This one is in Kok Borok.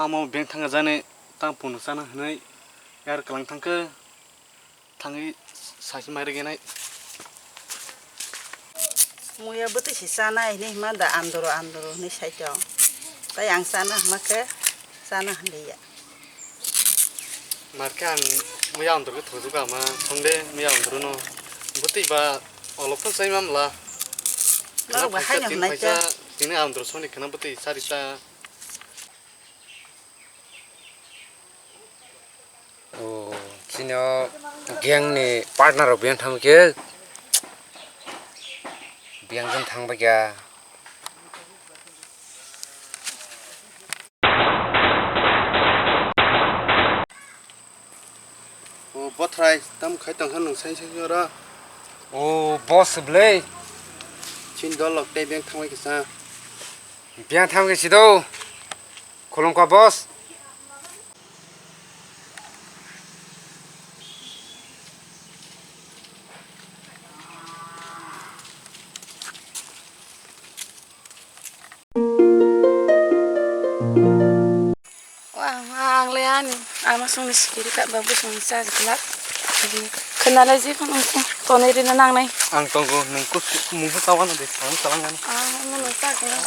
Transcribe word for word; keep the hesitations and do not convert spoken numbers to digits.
Omo beng thangajani tang punu chana hinwi yar kwlang thangkhe. Thangwi sasi mai rwgwi nai. Muya bwtwi se chanai hinwi hima da andoro andoro hinwi sai tong. Tai ang chana hima khe chana hinliya. Markhe ang muya andoro khe thokjwk ama thongde muya andoro no. Bwtwi ba olok phano chai mamla. Norok ba haino hinai ta. Tini andoro soni khna bwtwi sari ta. O, chini o gang ni partner rok biyang thang khe, biyang jin thang bai kha. O bothrai, tam khai tong kha nwng sai sai oro. O boss bwlai. Chin dol lok tei biyang thang bai kisa. Biyang thang bai si do. Khulumkha boss. Wah, ang le ani ama songni sikiri ka babu song sa jikla. Khna le ji phano tonwi rina nangnai. Ang tongo, nung kus mungsa tawana de, ang talangani. Ah, mo no sa kena.